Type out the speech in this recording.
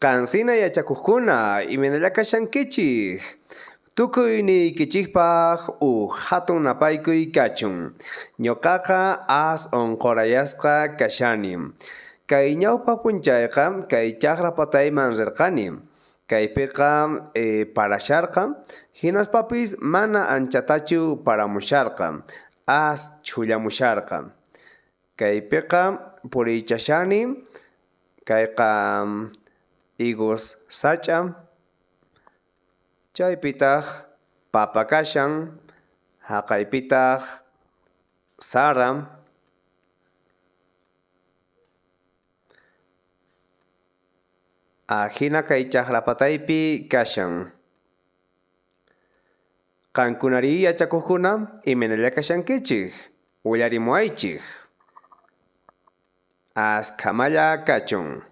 Qansina yachakuqkuna, imaynalla kashankichik? Tukuy niykichikpaq uj hatun napaykuy kachun. Ñuqaqa as unqurayasqa kashani. Kay ñawpa p'unchayqa kay chakra patayman rirqani. Kaypiqa parasharqa, hinaspapis mana anchatachu paramusharqa, as chhullamusharqa. Kaypiqa puriychashani, kayqa higos sach'a, chaypitaq papa kashan, haqaypitaq sara. Ahina kay chakra pataypi kashan. Qankunarí yachakuqkuna, imaynalla kashankichik? Willarimuwaychik. Askhamalla kachun.